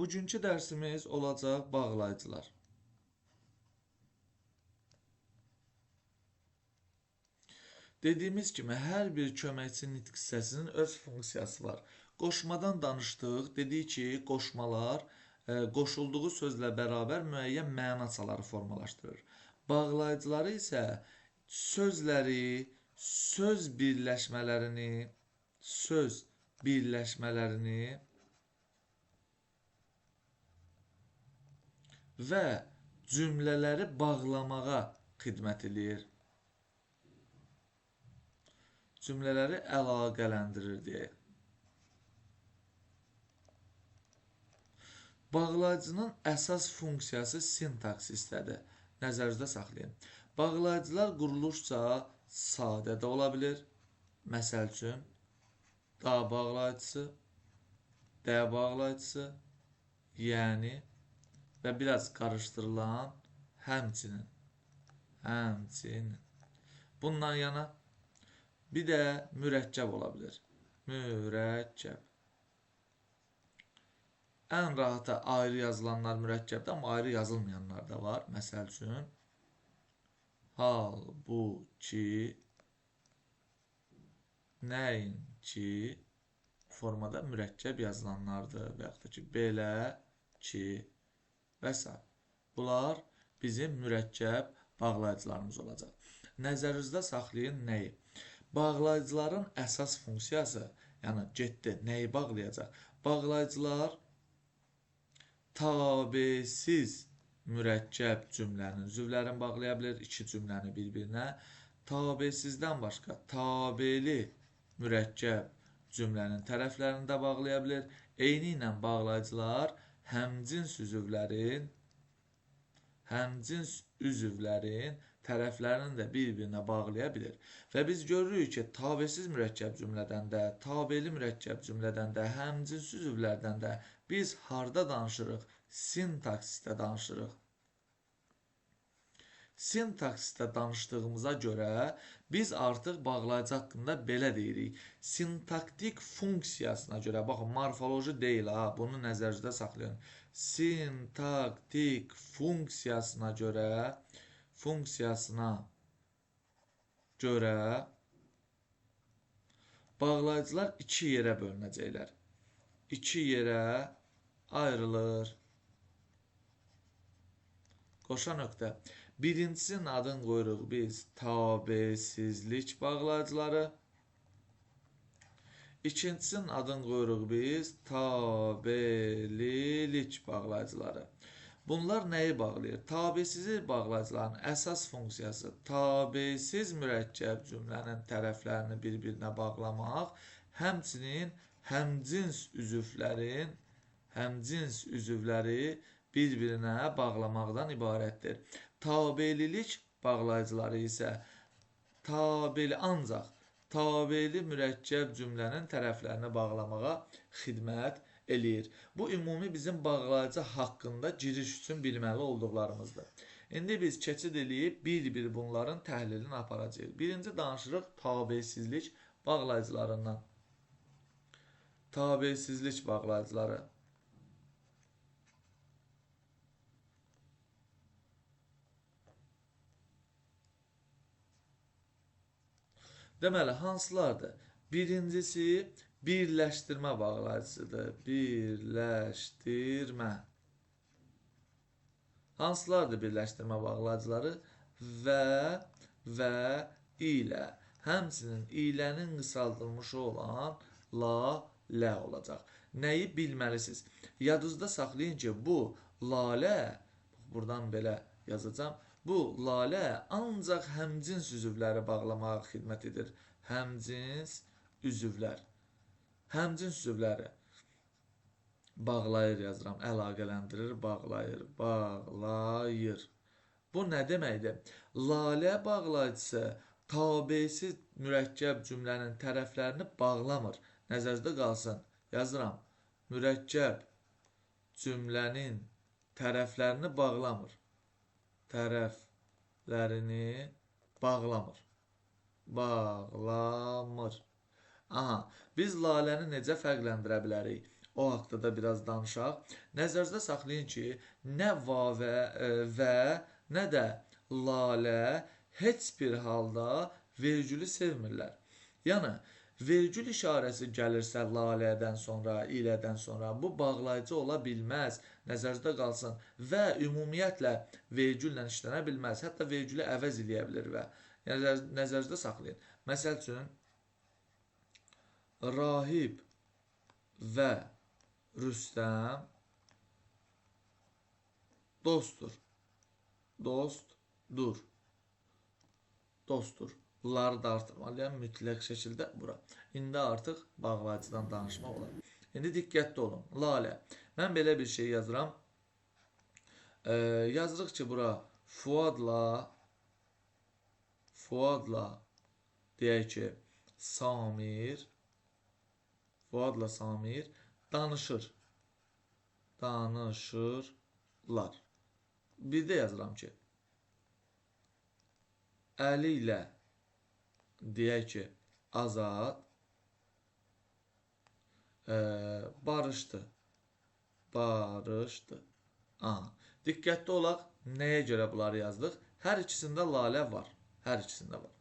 Bugünkü dərsimiz olacaq bağlayıcılar. Dediyimiz kimi, hər bir köməkçi nitq hissəsinin öz funksiyası var. Qoşmadan danışdıq, dedik ki, qoşmalar qoşulduğu sözlə bərabər müəyyən mənaçaları formalaşdırır. Bağlayıcıları isə sözləri, söz birləşmələrini və cümlələri bağlamağa xidmət eləyir. Cümlələri əlaqələndirir deyək. Bağlayıcının əsas funksiyası sintaksisdədir. Nəzərinizdə saxlayın. Bağlayıcılar quruluşca sadə də ola bilir. Məsəl üçün, da bağlayıcısı, də bağlayıcısı, yəni və biraz qarışdırılan həmçinin. Həmçinin. Bundan yana bir də mürəkkəb ola bilir. Mürəkkəb. Ən rahata ayrı yazılanlar mürəkkəbdir, amma ayrı yazılmayanlar da var. Məsəl üçün, halbuki, nəinki formada mürəkkəb yazılanlardır və yaxud da ki, belə ki və s. Bunlar bizim mürəkkəb bağlayıcılarımız olacaq. Nəzərinizdə saxlayın nəyi? Bağlayıcıların əsas funksiyası, yəni getdi, nəyi bağlayacaq? Bağlayıcılar tabesiz mürəkkəb cümlənin üzvlərini bağlaya bilir, iki cümləni bir-birinə. Tabesizdən başqa tabeli mürəkkəb cümlənin tərəflərini də bağlaya bilir. Eyni ilə bağlayıcılar həmcins üzvlərin tərəflərini də bir-birinə bağlaya bilir. Və biz görürük ki, tabesiz mürəkkəb cümlədən də, tabeli mürəkkəb cümlədən də, həmcins üzvlərdən də biz harda danışırıq? Sintaksisdə danışırıq. Sintaksisdə danışdığımıza görə biz artıq bağlayıcı haqqında belə deyirik. Sintaktik funksiyasına görə, baxın, morfoloji deyil ha, bunu nəzərinizdə saxlayın. Sintaktik funksiyasına görə, bağlayıcılar iki yerə bölünəcəklər. İki yerə ayrılır. Qoşa nöqtə. Birincisinin adını qoyuruq biz tabesizlik bağlayıcıları. İkincisinin adını qoyuruq biz tabelilik bağlayıcıları. Bunlar nəyi bağlayır? Tabesizlik bağlayıcıların əsas funksiyası tabesiz mürəkkəb cümlənin tərəflərini bir-birinə bağlamaq, həmçinin həmcins üzvləri bir-birinə bağlamaqdan ibarətdir. Tabelilik bağlayıcıları isə ancaq tabeli mürəkkəb cümlənin tərəflərini bağlamağa xidmət eləyir. Bu, ümumi bizim bağlayıcı haqqında giriş üçün bilməli olduqlarımızdır. İndi biz keçid eləyib bir-bir bunların təhlilini aparacağıq. Birinci danışırıq tabesizlik bağlayıcılarından. Tabesizlik bağlayıcıları. Deməli, hansılardır? Birincisi, birləşdirmə bağlayıcısıdır. Birləşdirmə. Hansılardır birləşdirmə bağlayıcıları? Və ilə. Həmçinin ilənin qısaldılmışı olan la, lə olacaq. Nəyi bilməlisiniz? Yadınızda saxlayın ki, bu lalə, buradan belə yazacağam, bu lalə ancaq həmcins üzvləri bağlamağa xidmət edir. Həmcins üzvlər. Həmcins üzvləri bağlayır yazıram, əlaqələndirir, bağlayır, bağlayır. Bu nə deməkdir? Lalə bağlayıcısı tabesiz mürəkkəb cümlənin tərəflərini bağlamır. Nəzərinizdə qalsın, yazıram, mürəkkəb cümlənin tərəflərini bağlamır. Tərəflərini bağlamır. Bağlamır. Aha, biz laləni necə fərqləndirə bilərik? O haqda da biraz danışaq. Nəzərinizdə saxlayın ki, nə va və nə də lalə heç bir halda vergülü sevmirlər. Yəni, vergül işarəsi gəlirsə lalədən sonra, ilədən sonra bu bağlayıcı ola bilməz, nəzərinizdə qalsın və ümumiyyətlə vergüllə işlənə bilməz, hətta vergülü əvəz eləyə bilər və yəni, nəzərinizdə saxlayın. Məsəl üçün, Rahib və Rüstəm dostdur, dostdur, dostdur. Ları da artırmalıyam mütləq şəkildə bura. İndi artıq bağlayıcıdan danışmaq olar. İndi diqqətli olun. Lalə. Mən belə bir şey yazıram. Yazırıq ki, bura Fuadla deyək ki, Samir, Fuadla Samir danışır. Danışırlar. Bir də yazıram ki, Əli ilə deyək ki, Azad barışdı. Barışdı. Aha. Diqqətli olaq, nəyə görə bunları yazdıq? Hər ikisində lalə var. Hər ikisində var.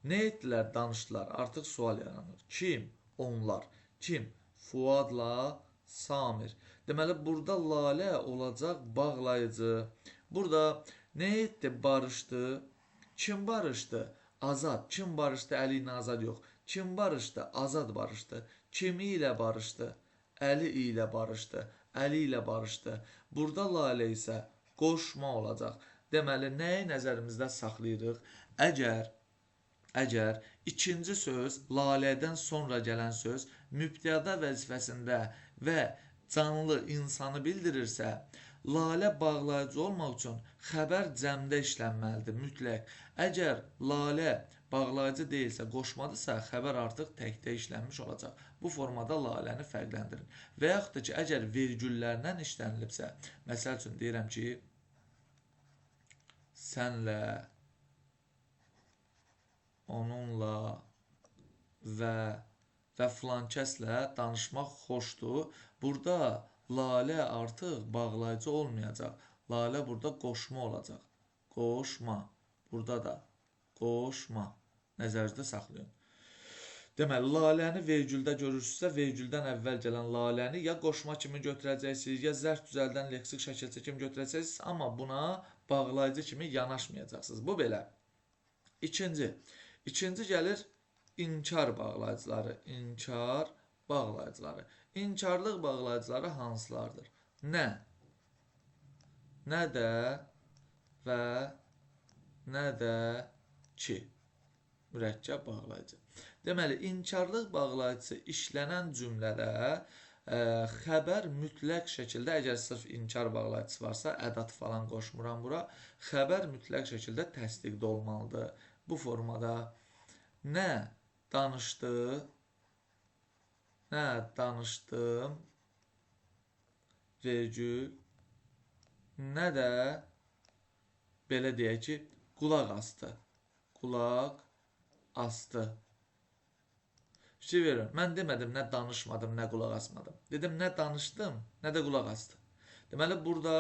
Nə etdilər, danışdılar? Artıq sual yaranır. Kim? Onlar. Kim? Fuadla Samir. Deməli, burada lalə olacaq bağlayıcı. Burada nə etdi? Barışdı. Kim barışdı? Azad. Kim barışdı? Əli ilə Azad yox. Kim barışdı? Azad barışdı. Kimi ilə barışdı? Əli ilə barışdı. Əli ilə barışdı. Burada lalə isə qoşma olacaq. Deməli, nəyi nəzərimizdə saxlayırıq? Əgər ikinci söz, lalədən sonra gələn söz mübtəda vəzifəsində və canlı insanı bildirirsə, lalə bağlayıcı olmaq üçün xəbər cəmdə işlənməlidir, mütləq. Əgər lalə bağlayıcı deyilsə, qoşmadırsa, xəbər artıq təkdə işlənmiş olacaq. Bu formada laləni fərqləndirin. Və yaxud da ki, əgər vergüllərlə işlənilibsə, məsəl üçün deyirəm ki, sənlə, onunla və filan kəslə danışmaq xoşdur. Burada lalə artıq bağlayıcı olmayacaq. Lalə burada qoşma olacaq. Qoşma. Burada da qoşma. Nəzərinizdə saxlayın. Deməli, laləni vergüldə görürsünüzsə, vergüldən əvvəl gələn laləni ya qoşma kimi götürəcəksiniz, ya zərf düzəldən leksik şəkilçi kimi götürəcəksiniz, amma buna bağlayıcı kimi yanaşmayacaqsınız. Bu belə. İkinci. İkinci gəlir inkar bağlayıcıları. İnkar bağlayıcıları. İnkarlıq bağlayıcıları hansılardır? Nə, nə də və nə də ki. Mürəkkəb bağlayıcı. Deməli, inkarlıq bağlayıcısı işlənən cümlədə xəbər mütləq şəkildə, əgər sırf inkar bağlayıcısı varsa, ədat falan qoşmuram bura, xəbər mütləq şəkildə təsdiqdə olmalıdır. Bu formada nə danışdı, nə danışdım, vergül, nə də belə deyək ki, qulaq astı, qulaq astı. Fikir verin, mən demədim nə danışmadım, nə qulaq asmadım. Dedim nə danışdım, nə də qulaq astı. Deməli, burada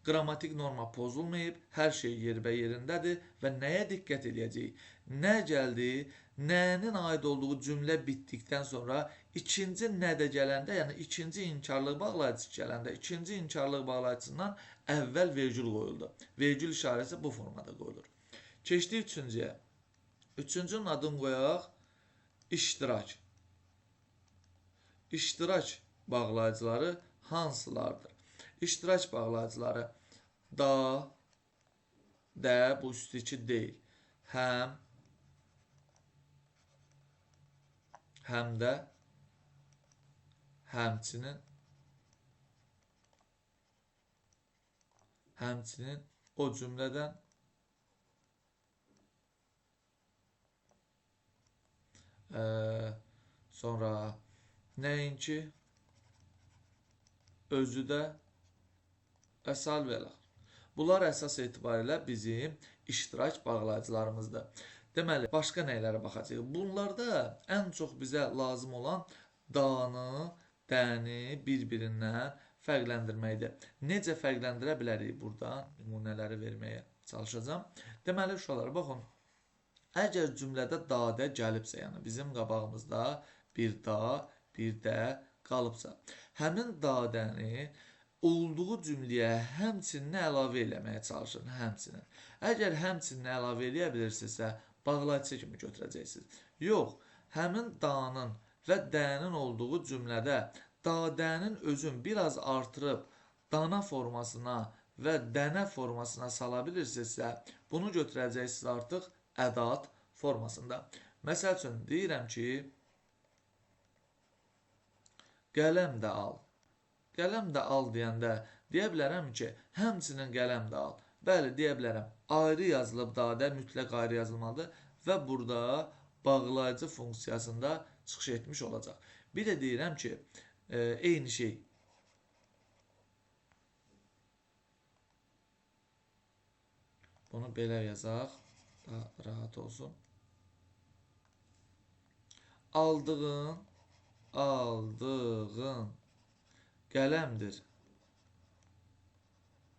qrammatik norma pozulmayıb, hər şey yerbə yerindədir və nəyə diqqət eləyəcəyik? Nə gəldi? Nənin aid olduğu cümlə bitdikdən sonra ikinci nə də gələndə, yəni ikinci inkarlıq bağlayıcısı gələndə, ikinci inkarlıq bağlayıcısından əvvəl vergül qoyuldu. Vergül işarəsi bu formada qoyulur. Keçdik üçüncüyə. Üçüncünün adını qoyaq iştirak. İştirak bağlayıcıları hansılardır? İştirak bağlayıcıları da, də, bu üstü deyil. Həm, həm də, həmçinin, həmçinin o cümlədən, sonra nəinki, özü də və sair və ilaxır. Bunlar əsas etibarilə bizim iştirak bağlayıcılarımızdır. Deməli, başqa nələrə baxacağıq? Bunlarda ən çox bizə lazım olan danı dəni bir-birindən fərqləndirməkdir. Necə fərqləndirə bilərik? Buradan nümunələri verməyə çalışacağam. Deməli, uşaqlar, baxın, əgər cümlədə dadə gəlibsə, yəni bizim qabağımızda bir da, bir də qalıbsa, həmin dadəni olduğu cümləyə həmçinin əlavə eləməyə çalışın, həmçinin. Əgər həmçinin əlavə eləyə bilirsinizsə, bağlayıcı kimi götürəcəksiniz. Yox, həmin danın və dənin olduğu cümlədə dadənin özün biraz artırıb dana formasına və dənə formasına sala bilirsinizsə, bunu götürəcəksiniz artıq ədat formasında. Məsəl üçün, deyirəm ki, qələm də al. Qələm də al deyəndə deyə bilərəm ki, həmçinin qələm də al. Bəli, deyə bilərəm. Ayrı yazılıb dadə, mütləq ayrı yazılmalıdır və burada bağlayıcı funksiyasında çıxış etmiş olacaq. Bir də deyirəm ki, eyni şey. Bunu belə yazaq, daha rahat olsun. Aldığın, aldığın qələmdir.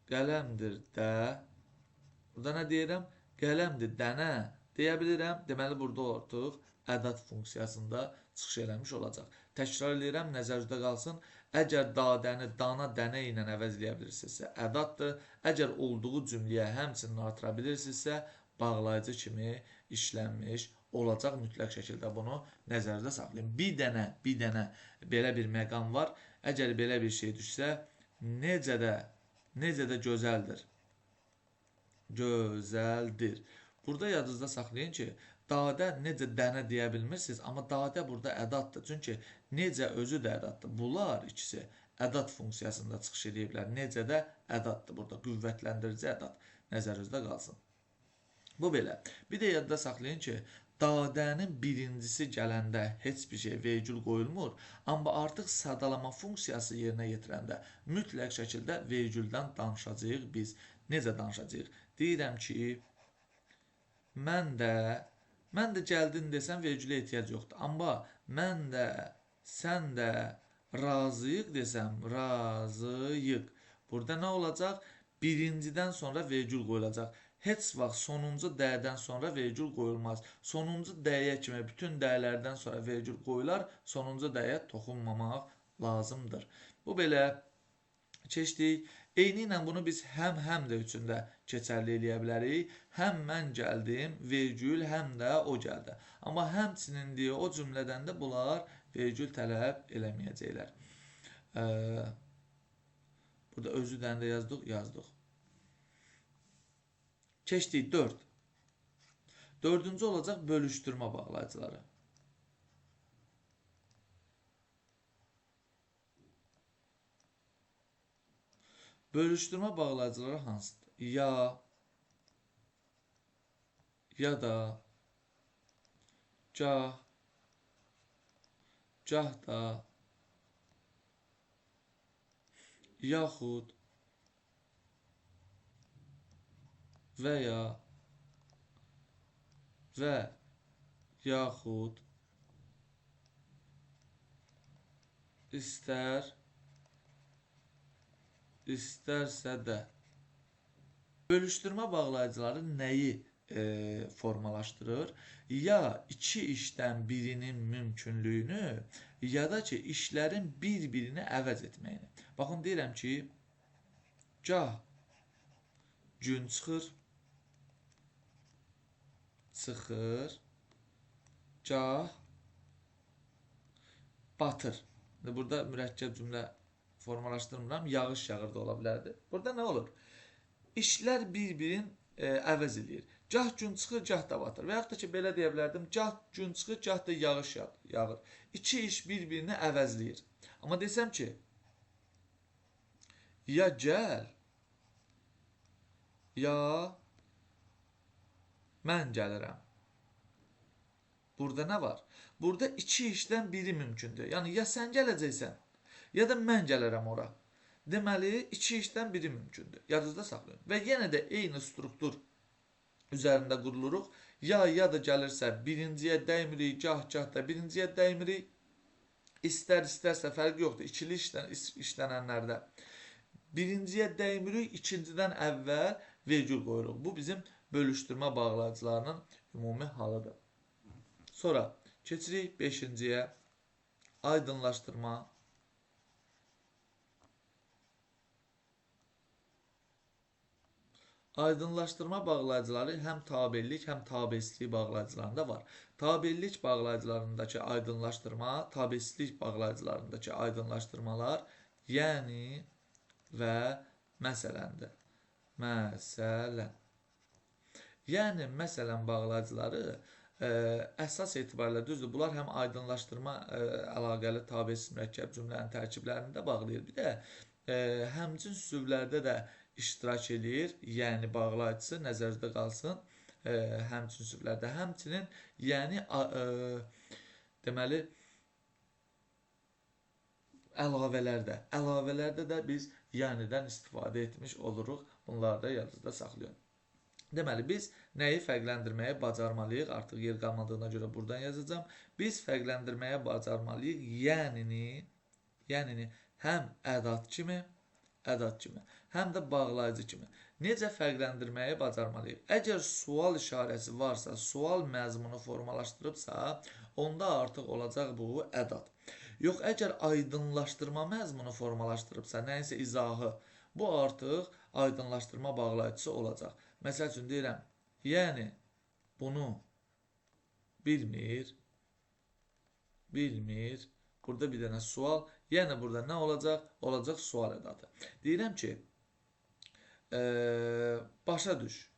Qələmdir də. Burada nə deyirəm? Qələmdir dənə deyə bilirəm. Deməli, burada artıq ədat funksiyasında çıxış eləmiş olacaq. Təkrar eləyirəm, nəzərinizdə qalsın. Əgər dadəni dana, dənə ilə əvəz eləyə bilirsinizsə, ədaddır. Əgər olduğu cümləyə həmçinin artıra bilirsinizsə, bağlayıcı kimi işlənmiş olacaq. Mütləq şəkildə bunu nəzərdə saxlayın. Bir dənə belə bir məqam var. Əgər belə bir şey düşsə, necə də gözəldir. Gözəldir. Burada yadınızda saxlayın ki, dadə necə dənə deyə bilmirsiniz, amma dadə burada ədaddır. Çünki necə özü də ədaddır. Bunlar ikisi ədad funksiyasında çıxış ediblər. Necə də ədaddır burada, qüvvətləndirici ədad. Nəzərinizdə qalsın. Bu belə. Bir də yadda saxlayın ki, dadənin birincisi gələndə heç bir şey vergül qoyulmur, amma artıq sadalama funksiyası yerinə yetirəndə mütləq şəkildə vergüldən danışacağıq biz. Necə danışacağıq? Deyirəm ki, mən də gəldin desəm vergülə ehtiyac yoxdur. Amma mən də, sən də razıyıq desəm, razıyıq. Burada nə olacaq? Birincidən sonra vergül qoyulacaq. Heç vaxt sonuncu dədən sonra vergül qoyulmaz. Sonuncu dəyə kimi bütün dəylərdən sonra vergül qoyular, sonuncu dəyə toxunmamaq lazımdır. Bu belə keçdik. Eyni ilə bunu biz həm də üçün də keçərli eləyə bilərik. Həm mən gəldim, vergül, həm də o gəldi. Amma həmçinin deyə o cümlədən də bunlar vergül tələb eləməyəcəklər. Burada özüdən də yazdıq. Keçdik 4. Dördüncü olacaq bölüşdürmə bağlayıcıları. Bölüşdürmə bağlayıcıları hansıdır? Ya, ya da, gah, gah da, yaxud, və ya, və yaxud, istər, istərsə də. Bölüşdürmə bağlayıcıları nəyi formalaşdırır? Ya iki işdən birinin mümkünlüyünü, ya da ki, işlərin bir-birini əvəz etməyini. Baxın, deyirəm ki, gah gün çıxır, gah batır. Burada mürəkkəb cümlə formalaşdırmıram, yağış yağır da ola bilərdi. Burada nə olur? İşlər bir-birini əvəz eləyir. Gah gün çıxır, gah da batır. Və yaxud da ki, belə deyə bilərdim, gah gün çıxır, gah da yağış yağır. İki iş bir-birini əvəzləyir. Amma desəm ki, ya gəl, ya mən gəlirəm. Burada nə var? Burada iki işdən biri mümkündür. Yəni, ya sən gələcəksən, ya da mən gələrəm ora. Deməli, iki işdən biri mümkündür. Yadınızda saxlayın. Və yenə də eyni struktur üzərində quruluruq. Ya, ya da gəlirsə birinciyə dəymirik, gah, gah da birinciyə dəymirik. İstər, istərsə fərqi yoxdur. İkili işlənənlərdə birinciyə dəymirik, ikincidən əvvəl vergül qoyuruq. Bu bizim bölüşdürmə bağlayıcılarının ümumi halıdır. Sonra keçirik beşinciyə, aydınlaşdırma. Aydınlaşdırma bağlayıcıları həm tabelik, həm tabeslik bağlayıcılarında var. Tabelik bağlayıcılarındakı aydınlaşdırma, tabeslik bağlayıcılarındakı aydınlaşdırmalar, yəni və məsələndir. Məsələn. Yəni, məsələn bağlayıcıları əsas etibarilə düzdür. Bunlar həm aydınlaşdırma əlaqəli tabesiz mürəkkəb cümlənin tərkiblərində bağlayır. Bir də həmcins üzvlərdə də iştirak eləyir, yəni bağlayıcısı nəzərdə qalsın həmcins üzvlərdə. Həmçinin, yəni deməli, əlavələrdə. Əlavələrdə də biz yənidən istifadə etmiş oluruq. Bunları da yadınızda saxlayın. Deməli, biz nəyi fərqləndirməyə bacarmalıyıq? Artıq yer qalmadığına görə buradan yazacağam. Biz fərqləndirməyə bacarmalıyıq yənini həm ədat kimi, həm də bağlayıcı kimi. Necə fərqləndirməyi bacarmalıyıq? Əgər sual işarəsi varsa, sual məzmunu formalaşdırıbsa, onda artıq olacaq bu ədat. Yox, əgər aydınlaşdırma məzmunu formalaşdırıbsa, nəyinsə izahı, bu artıq aydınlaşdırma bağlayıcısı olacaq. Məsəl üçün deyirəm, yəni bunu bilmir. Burada bir dənə sual, yəni burada nə olacaq? Olacaq sual ədatı. Deyirəm ki, başa düş.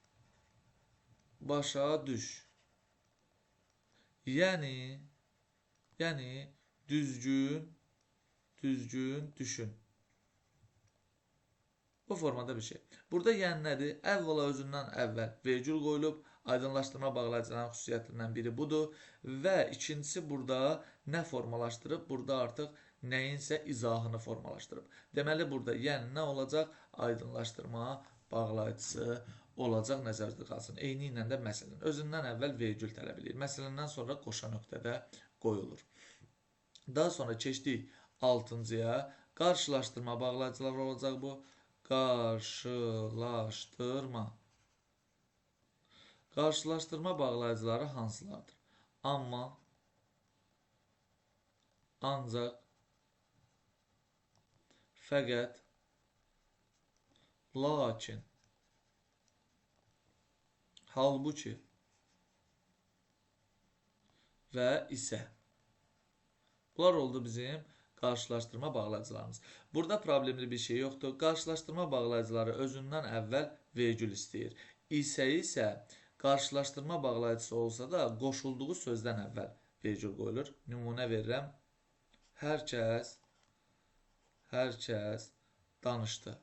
Başa düş. Yəni düzgün düşün. Bu formada bir şey. Burada yəni nədir? Əvvəla özündən əvvəl vergül qoyulub, aydınlaşdırma bağlayıcılarının xüsusiyyətlərindən biri budur. Və ikincisi burada nə formalaşdırıb? Burada artıq nəyinsə izahını formalaşdırıb. Deməli, burada yəni nə olacaq? Aydınlaşdırma bağlayıcısı olacaq, nəzərdə qalsın. Eyni ilə də məsələn. Özündən əvvəl vergül tələb edir. Məsələndən sonra qoşa nöqtədə qoyulur. Daha sonra keçdik 6-cıya. Qarşılaşdırma bağlayıcıları olacaq bu. Qarşılaşdırma. Qarşılaşdırma bağlayıcıları hansılardır? Amma, ancaq, fəqət, lakin, halbuki və isə. Bunlar oldu bizim qarşılaşdırma bağlayıcılarımız. Burada problemli bir şey yoxdur. Qarşılaşdırma bağlayıcıları özündən əvvəl vergül istəyir. İsə isə qarşılaşdırma bağlayıcısı olsa da qoşulduğu sözdən əvvəl vergül qoyulur. Nümunə verirəm. Hər kəs danışdı.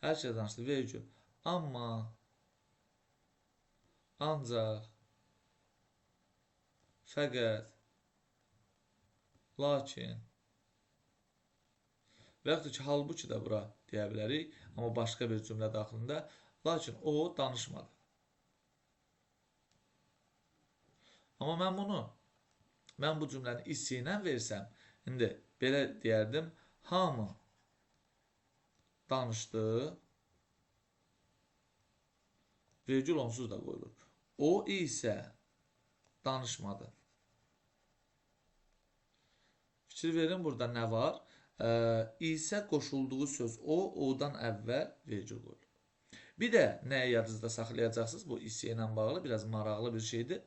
Hər kəs danışdı. Vergül. Amma, ancaq, fəqət, lakin və yaxud da ki, halbuki də bura deyə bilərik, amma başqa bir cümlə daxilində, lakin o danışmadı. Amma mən bu cümləni isi ilə versəm, indi belə deyərdim, hamı danışdı, vergül onsuz da qoyulur. O isə danışmadı. Fikir verin, burada nə var? İsə qoşulduğu söz o, odan əvvəl vergül qoyulur. Bir də nəyi yadınızda saxlayacaqsınız? Bu isə ilə bağlı biraz maraqlı bir şeydir.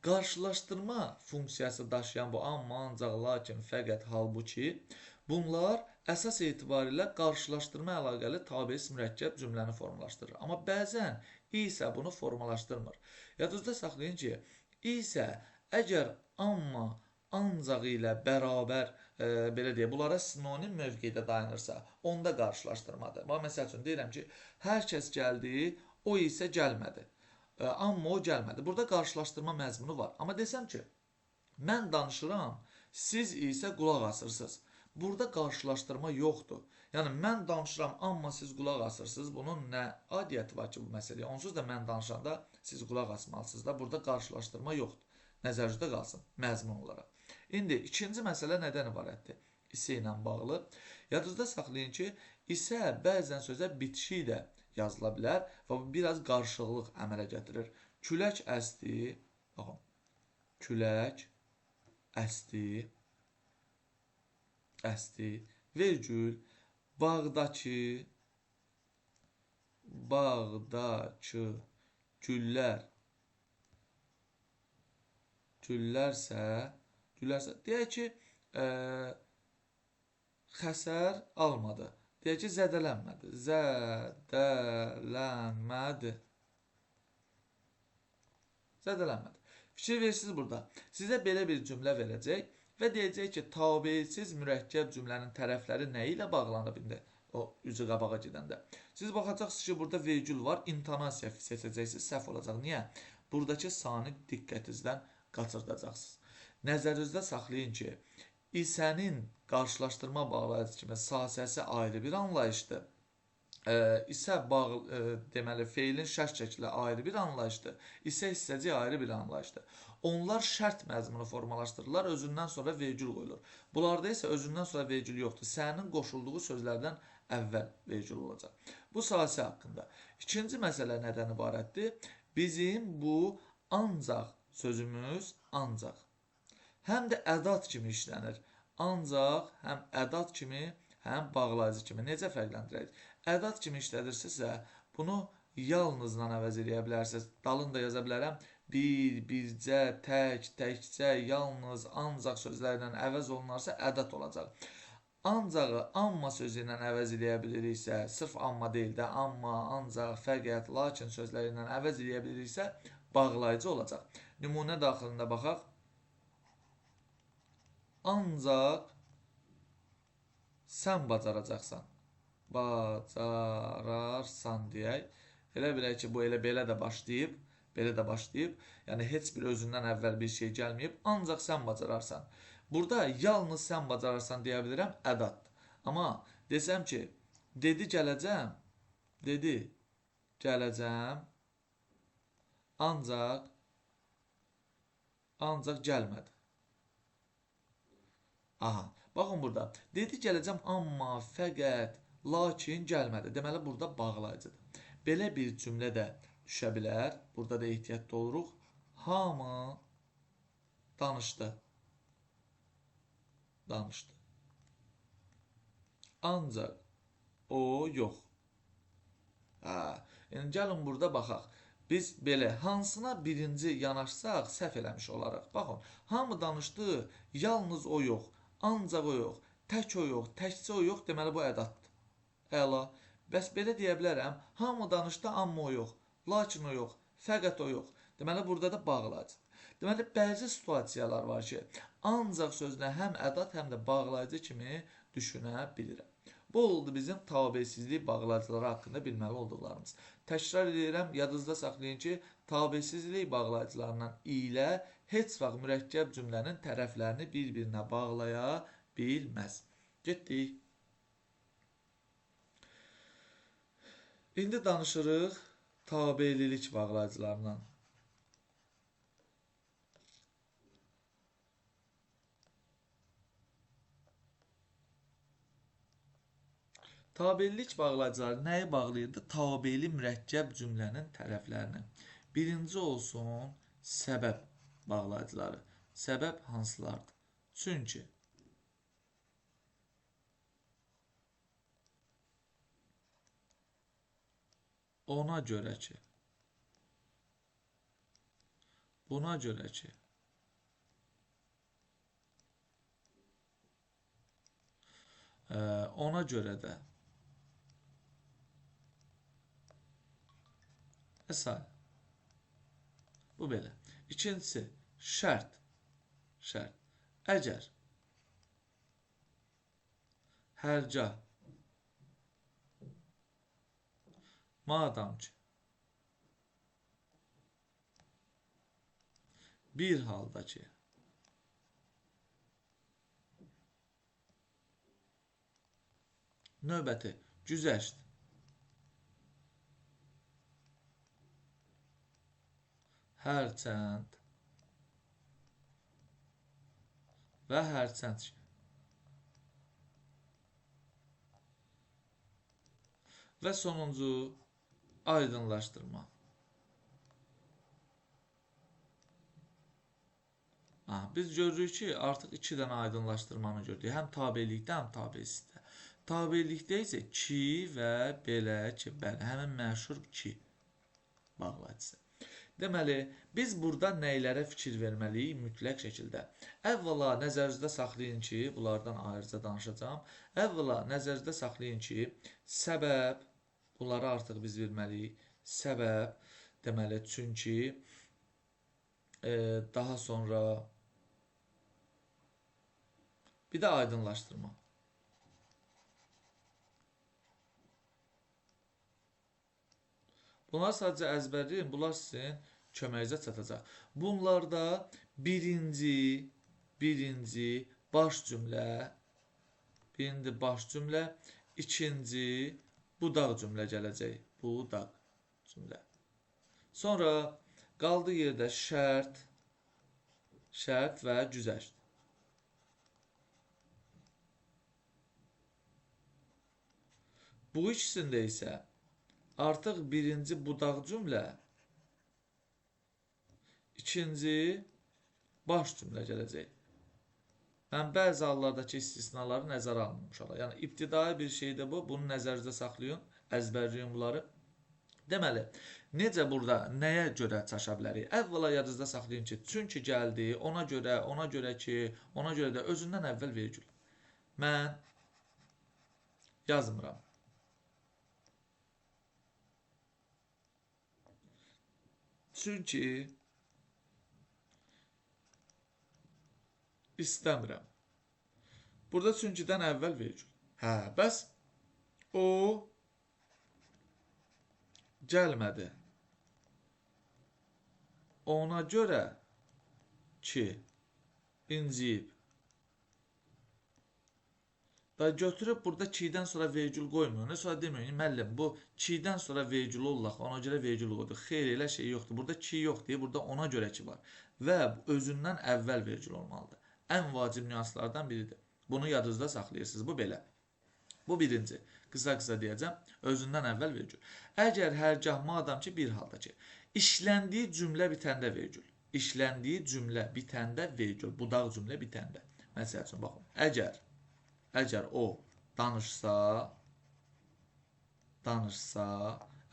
Qarşılaşdırma funksiyası daşıyan bu amma, ancaq, lakin, fəqət, halbuki bunlar əsas etibarilə qarşılaşdırma əlaqəli tabesiz mürəkkəb cümləni formalaşdırır. Amma bəzən isə bunu formalaşdırmır. Yadınızda saxlayın ki, isə əgər amma, ancaq ilə bərabər, belə deyək, bunlara sinonim mövqedə dayanırsa, onda qarşılaşdırmadır. Bax, məsəl üçün deyirəm ki, hər kəs gəldi, o isə gəlmədi. Amma o gəlmədi. Burada qarşılaşdırma məzmunu var. Amma desəm ki, mən danışıram, siz isə qulaq asırsınız. Burada qarşılaşdırma yoxdur. Yəni, mən danışıram, amma siz qulaq asırsınız. Bunun nə adiyyəti var ki, bu məsələyə? Onsuz da mən danışanda siz qulaq asmalısınız da. Burada qarşılaşdırma yoxdur. Nəzərinizdə qalsın məzmun olaraq. İndi ikinci məsələ nədən ibarətdir? İsə ilə bağlı. Yadınızda saxlayın ki, isə bəzən sözə bitişik də yazıla bilər və bu biraz qarışıqlıq əmələ gətirir. Külək əsdi, baxın, külək əsdi, əsdi, vergül, bağdakı, bağdakı güllər, güllərsə, güllərsə, deyək ki, xəsər almadı. Deyək ki, zədələnmədi. Zədələnmədi. Zədələnmədi. Fikir verirsiniz burada. Sizə belə bir cümlə verəcək və deyəcək ki, tabesiz mürəkkəb cümlənin tərəfləri nə ilə bağlanıb indi o üzü qabağa gedəndə. Siz baxacaqsınız ki, burada vergül var, intonasiya seçəcəksiniz, səhv olacaq. Niyə? Buradakı sanı diqqətinizdən qaçırdacaqsınız. Nəzərinizdə saxlayın ki, isənin qarşılaşdırma bağlayıcı kimi sasəsi ayrı bir anlayışdır. İsə bağlı, deməli, feilin şərt şəkli ayrı bir anlayışdır. İsə hissəci ayrı bir anlayışdır. Onlar şərt məzmunu formalaşdırırlar, özündən sonra vergül qoyulur. Bunlarda isə özündən sonra vergül yoxdur. Sənin qoşulduğu sözlərdən əvvəl vergül olacaq. Bu sasə haqqında. İkinci məsələ nədən ibarətdir? Bizim bu ancaq sözümüz ancaq. Həm də ədat kimi işlənir. Ancaq həm ədat kimi, həm bağlayıcı kimi. Necə fərqləndirək? Ədat kimi işlədirsinizsə, bunu yalnızla əvəz eləyə bilərsiniz. Dalını da yaza bilərəm. Bir, bircə, tək, təkcə, yalnız, ancaq sözlərlə əvəz olunarsa ədat olacaq. Ancağı amma sözü ilə əvəz eləyə biliriksə, sırf amma deyil də, amma, ancaq, fəqət, lakin sözləri ilə əvəz eləyə biliriksə, bağlayıcı olacaq. Nümunə daxilində baxaq. Ancaq sən bacaracaqsan. Bacararsan deyək. Elə bilək ki, bu elə belə də başlayıb. Belə də başlayıb. Yəni, heç bir özündən əvvəl bir şey gəlməyib. Ancaq sən bacararsan. Burada yalnız sən bacararsan deyə bilirəm, ədaddır. Amma desəm ki, dedi gələcəm, dedi gələcəm, ancaq gəlmədi. Aha, baxın burada. Dedi gələcəm, amma, fəqət, lakin gəlmədi. Deməli, burada bağlayıcıdır. Belə bir cümlə də düşə bilər. Burada da ehtiyatlı oluruq. Hamı danışdı. Danışdı. Ancaq o yox. Hə, yəni gəlin burada baxaq. Biz belə hansına birinci yanaşsaq səhv eləmiş olaraq. Baxın, hamı danışdı, yalnız o yox, ancaq o yox, tək o yox, təkcə o yox, deməli bu ədaddır. Əla. Bəs belə deyə bilərəm, hamı danışdı, amma o yox, lakin o yox, fəqət o yox. Deməli, burada da bağlayıcıdır. Deməli, bəzi situasiyalar var ki, ancaq sözünə həm ədat, həm də bağlayıcı kimi düşünə bilirəm. Bu oldu bizim tabesizlik bağlayıcıları haqqında bilməli olduqlarımız. Təkrar edirəm, yadınızda saxlayın ki, tabesizlik bağlayıcılarından ilə heç vaxt mürəkkəb cümlənin tərəflərini bir-birinə bağlaya bilməz. Getdik. İndi danışırıq tabelilik bağlayıcılarından. Tabelilik bağlayıcıları nəyi bağlayırdı? Tabeli mürəkkəb cümlənin tərəflərini. Birinci olsun səbəb bağlayıcıları. Səbəb hansılardır? Çünki ona görə ki, buna görə ki, ona görə də və s. Bu belə. İkincisi, şərt. Şərt. Əgər, hərgah, madam ki, bir halda ki, növbəti, güzəşt. Hərçənd, Və hərçənd ki. Və sonuncu aydınlaşdırma. Biz görürük ki, artıq 2 dənə aydınlaşdırmanı gördük. Həm tabelikdə, həm tabesizdə. Tabelikdə isə ki və belə ki, bəli, həmin məşhur ki bağlayıcısı. Deməli, biz burada nəylərə fikir verməliyik mütləq şəkildə? Əvvəla nəzərinizdə saxlayın ki, bunlardan ayrıca danışacağam. Əvvəla nəzərinizdə saxlayın ki, səbəb, bunları artıq biz bilməliyik. Səbəb, deməli, çünki daha sonra bir də aydınlaşdırma. Bunlar sadəcə əzbərləyin, bunlar sizin köməyinizə çatacaq. Bunlarda birinci baş cümlə, birinci baş cümlə, ikinci budaq cümlə gələcək. Budaq cümlə. Sonra qaldığı yerdə şərt, şərt və güzəşt. Bu ikisində isə artıq birinci budaq cümlə, ikinci baş cümlə gələcək. Mən bəzi hallardakı istisnaları nəzərə almamışam. Yəni, ibtidai bir şeydir bu, bunu nəzərinizdə saxlayın, əzbərləyin bunları. Deməli, necə burada nəyə görə çaşa bilərik? Əvvəla yadınızda saxlayın ki, çünki gəldi, ona görə, ona görə ki, ona görə də özündən əvvəl vergül. Mən yazmıram. Çünki istəmirəm. Burada çünkidən əvvəl vergül. Hə, bəs o gəlmədi. Ona görə ki, inciyib. Da götürüb burada ki-dən sonra vergül qoymuyor. Sonra deməyin, müəllim, bu ki-dən sonra vergül olaq, ona görə vergül qoyduq. Xeyr, elə şey yoxdur. Burada ki yoxdur, burada ona görə ki var. Və özündən əvvəl vergül olmalıdır. Ən vacib nüanslardan biridir. Bunu yadınızda saxlayırsınız. Bu belə. Bu birinci. Qısa-qısa deyəcəm. Özündən əvvəl vergül. Əgər hərgah madam ki, bir halda ki, işləndiyi cümlə bitəndə vergül. İşləndiyi cümlə bitəndə vergül. Budaq cümlə bitəndə. Məsəl üçün, baxın. Əgər o danışsa,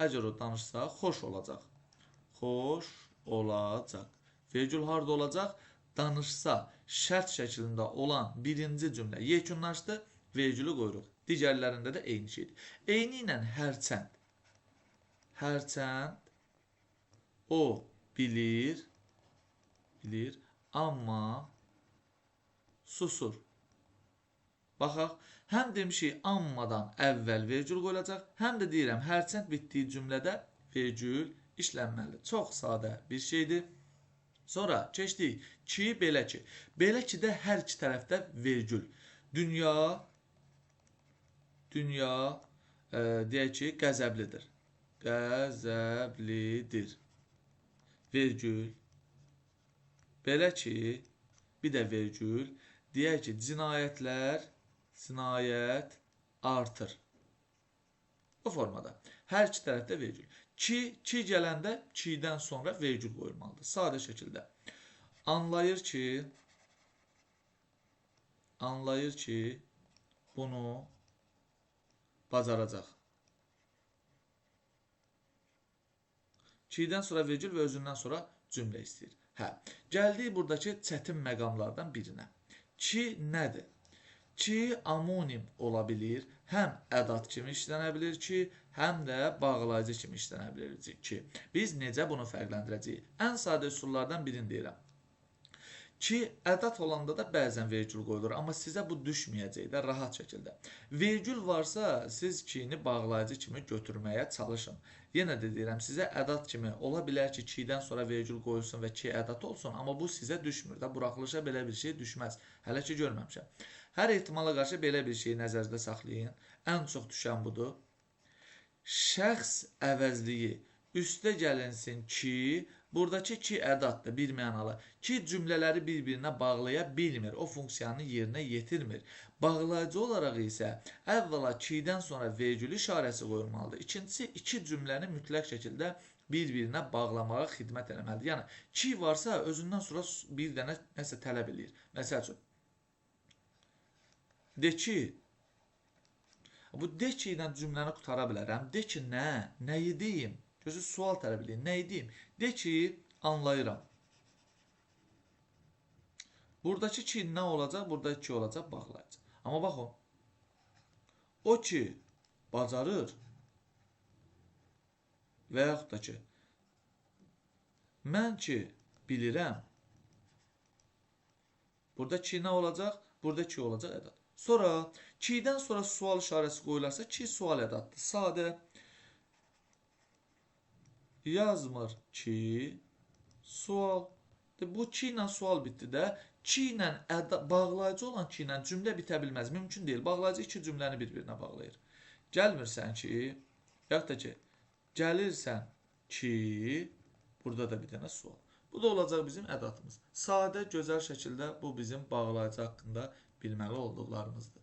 əgər o danışsa, xoş olacaq. Xoş olacaq. Vergül harada olacaq? Danışsa, şərt şəklində olan birinci cümlə yekunlaşdı, vergülü qoyuruq. Digərlərində də eyni şeydir. Eyni ilə hərçənd. Hərçənd o bilir, amma susur. Baxaq, həm demişik ammadan əvvəl vergül qoyulacaq, həm də deyirəm, hərçənd bitdiyi cümlədə vergül işlənməlidir. Çox sadə bir şeydir. Sonra keçdik ki, belə ki. Belə ki də hər iki tərəfdə vergül. Dünya deyək ki, qəzəblidir. Qəzəblidir. Vergül. Belə ki, bir də vergül. Deyək ki, cinayət artır. Bu formada. Hər iki tərəfdə vergül. Ki gələndə ki-dən sonra vergül qoyulmalıdır. Sadə şəkildə. Anlayır ki, bunu bacaracaq. Ki-dən sonra vergül və özündən sonra cümlə istəyir. Hə, gəldik buradakı çətin məqamlardan birinə. Ki nədir? Ki amonim ola bilir, həm ədat kimi işlənə bilir ki, həm də bağlayıcı kimi işlənə bilir ki. Biz necə bunu fərqləndirəcəyik? Ən sadə üsullardan birini deyirəm. Ki, ədat olanda da bəzən vergül qoyulur, amma sizə bu düşməyəcək də rahat şəkildə. Vergül varsa, siz ki-ni bağlayıcı kimi götürməyə çalışın. Yenə də deyirəm, sizə ədat kimi ola bilər ki, ki-dən sonra vergül qoyulsun və ki ədat olsun, amma bu sizə düşmür də, buraxılışa belə bir şey düşməz. Hələ ki, görməmişəm. Hər ehtimala qarşı belə bir şeyi nəzərdə saxlayın. Ən çox düşən budur. Şəxs əvəzliyi üstə gəlinsin ki, Buradakı ki ədaddır, bir mənalı. Ki cümlələri bir-birinə bağlaya bilmir, o funksiyanı yerinə yetirmir. Bağlayıcı olaraq isə əvvəla ki-dən sonra vergül işarəsi qoyulmalıdır. İkincisi, iki cümləni mütləq şəkildə bir-birinə bağlamağa xidmət eləməlidir. Yəni, ki varsa özündən sonra bir dənə nəsə tələb eləyir. Məsəl üçün, de ki, bu de ki ilə cümləni qutara bilərəm. De ki, nə? Nəyi deyim? Gözü sual tələb eləyir. Nəyi deyim? De ki, anlayıram. Buradakı ki nə olacaq? Buradakı ki olacaq, bağlayacaq. Amma baxın, o ki bacarır və yaxud da ki, mən ki bilirəm, burada ki nə olacaq? Burada ki olacaq ədad. Sonra, ki-dən sonra sual işarəsi qoyularsa, ki sual ədaddır. Sadə yazmır ki, sual. Bu ki ilə sual bitdi də. Ki ilə bağlayıcı olan ki ilə cümlə bitə bilməz. Mümkün deyil. Bağlayıcı iki cümləni bir-birinə bağlayır. Gəlmirsən ki, yaxud da ki, gəlirsən ki, burada da bir dənə sual. Bu da olacaq bizim ədadımız. Sadə, gözəl şəkildə bu bizim bağlayıcı haqqında bilməli olduqlarımızdır.